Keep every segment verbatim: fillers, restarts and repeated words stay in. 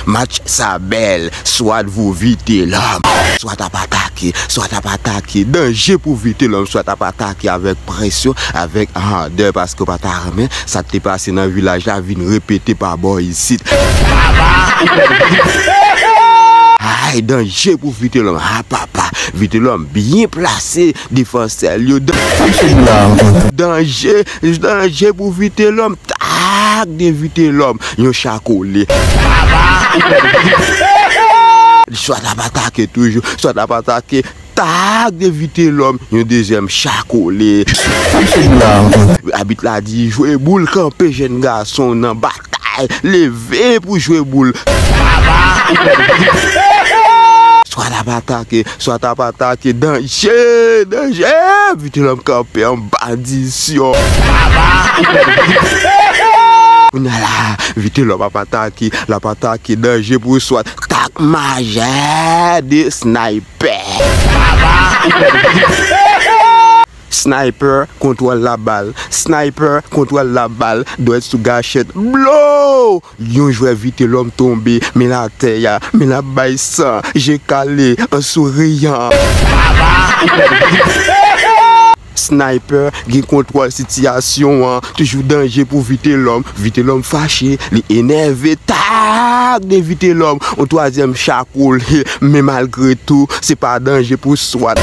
Match sa bèl, Swat vou Vitelòm. Swat ap atake, Swat ap atake. Danje pou Vitelòm, Swat ap atake avèk presyon, avèk ardè, paske w pa ta renmen sa k te pase nan vilaj la vin repete pa bò isit. Ay, danje pou Vitelòm, a papa. Vitelòm byen plase, defansè l yo. Dan-, danje, danje pou Vitelòm. Tak de Vitelòm, yon cha kole. Swat ap atake toujou, Swat ap atake. Tak de Vitelòm, yon dezyèm cha kole. Abit la di, jwe boul, kanpe jèn gason nan batay, leve pou jwe boul. Swat ap atake, Swat ap atake, danje, danje, Vitelòm kanpe anba disyon. Kounye a la, Vitelòm ap atake, l ap atake, danje pou Swat. Tak majè de Sniper. Sniper kontwòl labal, Sniper kontwòl labal, dwèt sou gachèt, blow! Yon jwè Vitelòm tonbe, men l atè a, men l ap bay san, je kale, an souriyan. Sniper gen kontwòl sitiyasyon an, toujou danje pou Vitelòm. Vitelòm fache, li enève, tak de Vitelòm, yon twazyèm cha kole, men malgre tou, se pa danje pou Swat.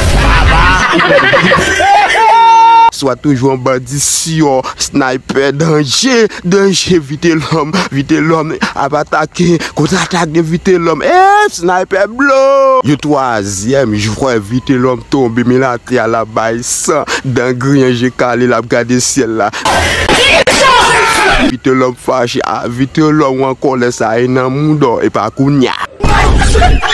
Swat toujou anba disyon, Sniper danje, danje Vitelòm, Vitelòm ap atake, kontratak de Vitelòm, e Sniper blow! Yon twazyèm jwè Vitelòm tonbe, men l atè a, l ap bay san, dan griyen, je kale, l ap gade syèl la. Vitelòm fache, a, Vitelòm an kòlè, sa e nan mouda w, e pa kounye a.